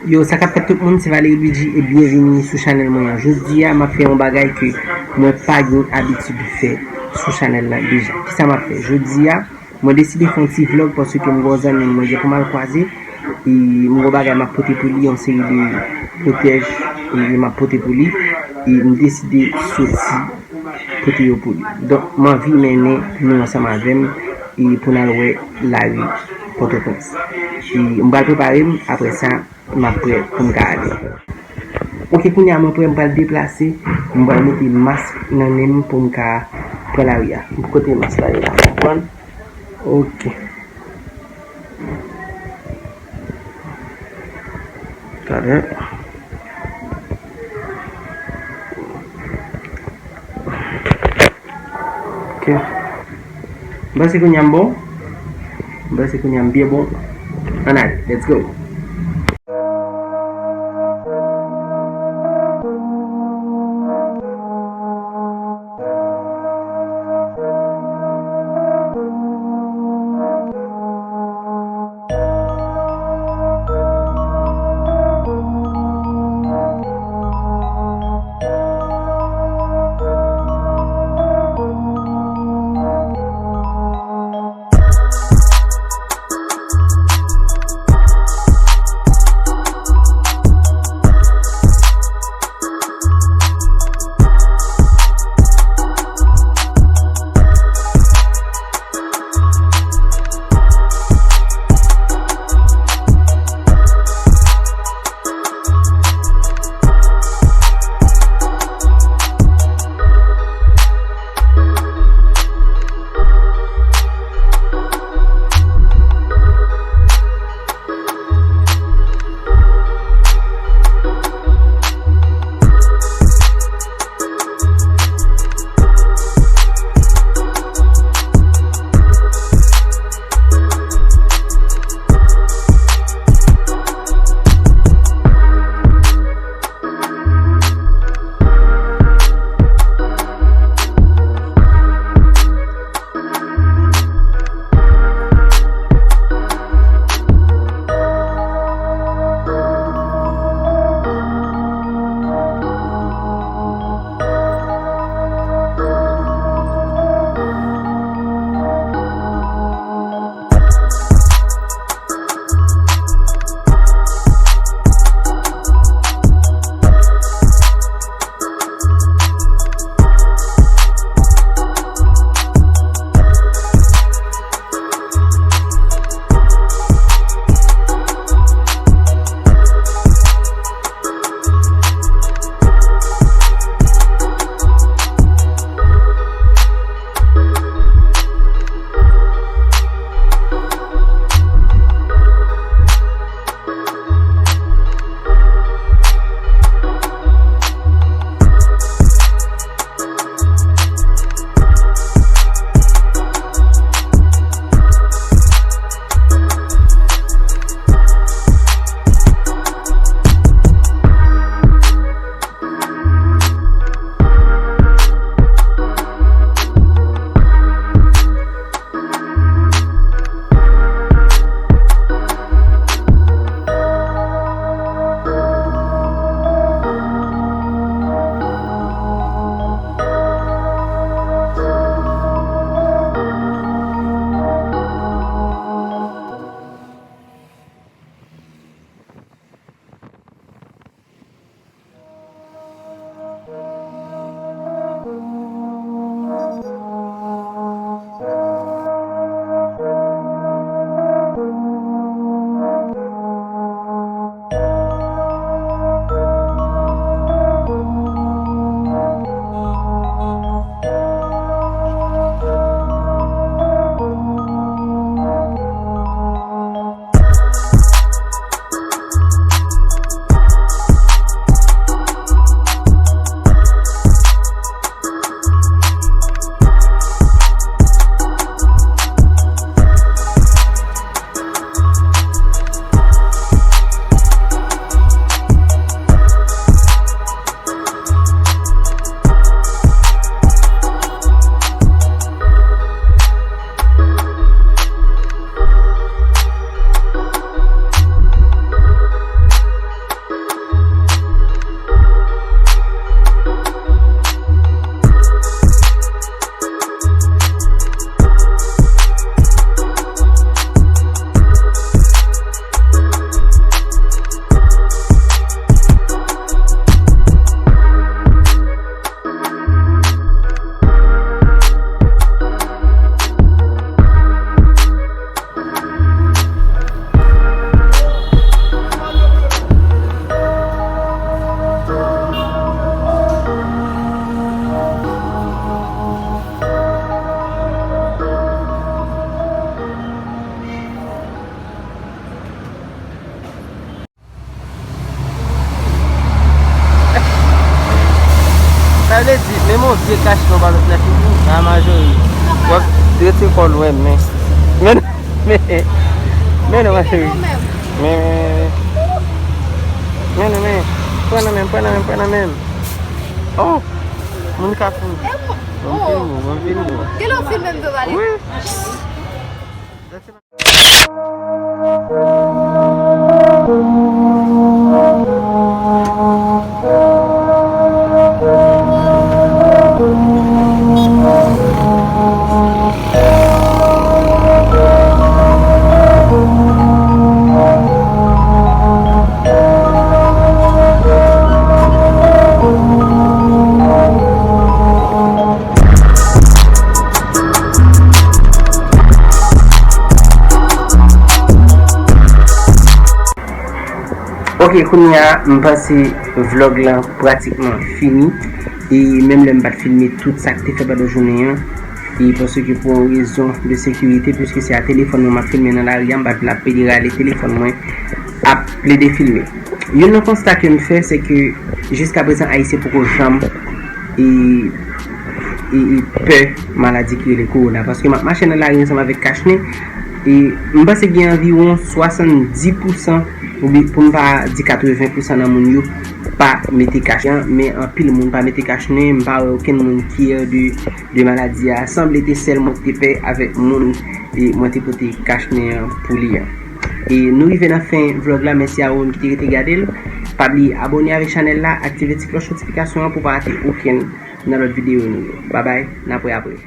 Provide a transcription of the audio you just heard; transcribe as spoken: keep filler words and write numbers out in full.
Yo, sa k ap fèt tout moun, se Valery Luigi e byenvini sou chanèl mwen an. Jodi a, m ap fè yon bagay ke mwen pa gen abitid fè sou chanèl la deja. Kisa m ap fè? Jodi a, mwen deside fè yon ti vlog paske m gen yon zanmi m mwen gen pou m al kwaze. E m gen yon bagay m ap pote pou li, yon seri de pwotèj e m ap pote pou li. E m deside soti pote yo pou li. Donk, m anvi mennen nou ansanm avè m e pou n al wè lari Pòtoprens. E m pral prepare m, apre sa, m ap prè pou m ka ale. Oke, kounye a mwen prè, m pral deplase, m pral mete mask nan nen m pou m ka pran lari a. Kote mask la ye la, m pran l. Oke. Talè. Ok. M panse kounye a m bon. M panse kounye a m byen bon. Ann ale, let's go. Vye kach nou pa met nan figi. A majori. W ap rete kò lwen men. Men men men non ma cheri. Men men men men men. Pran nan men, pran nan men, pran nan men. Oh. Moun ka fou. Ban m filme w, ban m filme w. Gen lè w filme m tou pale. Wi. Ok, kounye a, m panse vlog lan pratikman fini. E menm lè m pa t filme tout sa k te fèt pandan jounen an, e paske pou yon rezon de sekirite, piske se a telefòn mwen m ap filme nan lari a, m pa t vle ap pede rale telefòn mwen ap plede filme. Youn nan konsta ke m fè, se ke jiskaprezan Ayisyen poko janm e, e, e pè maladi ki rele kowona. Paske m ap mache nan lari ansanm avèk kach nen, e m panse gen anviwon swasanndis pousan, oubyen pou m pa di katreven pousan nan moun yo pa mete kach nen, men anpil moun pa mete kach nen, m pa wè okenn moun ki yè de, de maladi a. Sanble te sèl mwen ki te pè avèk moun e mwen te pote kach nen an pou li an. E nou rive nan fen vlog la, mèsi a ou menm ki te rete gade l. Pa bliye abòne avèk chanèl la, aktive ti klòch notifikasyon an pou w pa rate okenn nan lòt videyo nou yo. Babay, n ap wè apre.